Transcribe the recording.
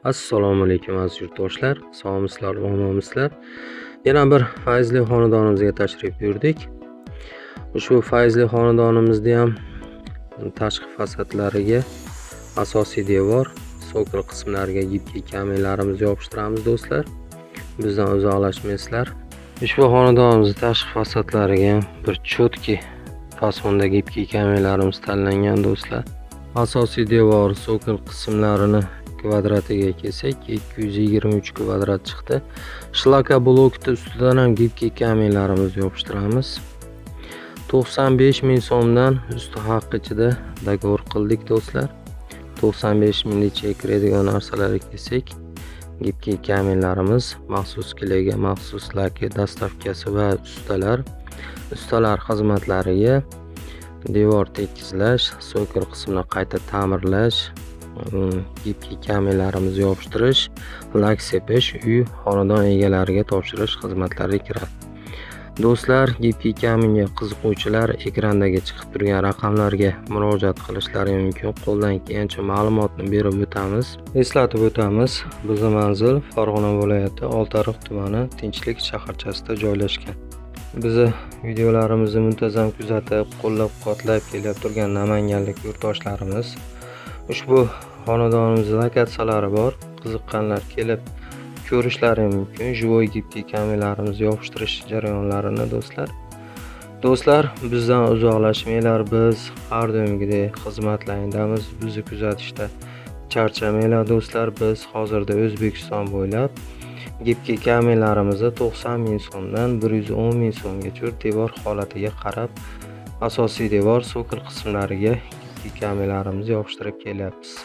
Assalomu alaykum, aziz yurtdoshlar, sog'misizlar, omonmisizlar? Yana bir fayzli xonadonimizga tashrif buyurdik. Ushbu fayzli xonadonimizda ham tashqi fasadlariga asosiy devor, sokol qismlariga gibkiy kamerlarimizni yopishtiramiz do'stlar. Bizdan uzoqlashmaysizlar. Ushbu xonadonimizni tashqi fasadlariga ham bir cho'tki fasonda gibkiy kamerlarimiz tanlangan do'stlar. Asosiy devor, sokol qismlarini kvadratiga kelsak, 223 kvadrat chiqdi. Shlakablokni ustidan ham gibkiy kamerlarimizni yopishtiramiz. 95 ming so'mdan usti haqqi ichida dogovor qildik do'stlar. 95 ming ichiga kiradigan narsalarga kelsak, gibkiy kamerlarimiz, maxsus kilega, maxsus laki dastavkasi va ustalar xizmatlariga devor tekizlash, sokol qismini qayta ta'mirlash, gibkiy kamerlarimizni yopishtirish, lak sepish, uy xonadon egalariga topshirish xizmatlari kiradi. Do'stlar, gibkiy kamerga qiziquvchilar ekrandagi chiqib turgan raqamlarga murojaat qilishlari mumkin. Qo'ldan kelgancha ma'lumotni berib o'tamiz. Eslatib o'tamiz, bizning manzil Farg'ona viloyati Oltiariq tumani Tinchlik shaharchasida joylashgan. Bizni videolarimizni muntazam kuzatib, qo'llab-quvvatlab kelib turgan namanganlik yurtdoshlarimiz, ushbu xonadonimiz lokatsiyalari bor. Qiziqqanlar kelib ko'rishlari mumkin. Живой gibkiy kamerlarimizni yopishtirish jarayonlarini do'stlar. Do'stlar, bizdan uzoqlashmanglar. Biz har doimgidek xizmatlaringdamiz. Bizni kuzatishda charchamanglar do'stlar. Biz hozirda O'zbekiston bo'ylab gibkiy kamerlarimizni 90 ming so'mdan 110 ming so'mgacha devor holatiga qarab asosiy devor, sokol qismlariga gibkiy kamerlarimizni yopishtirib kelyapmiz.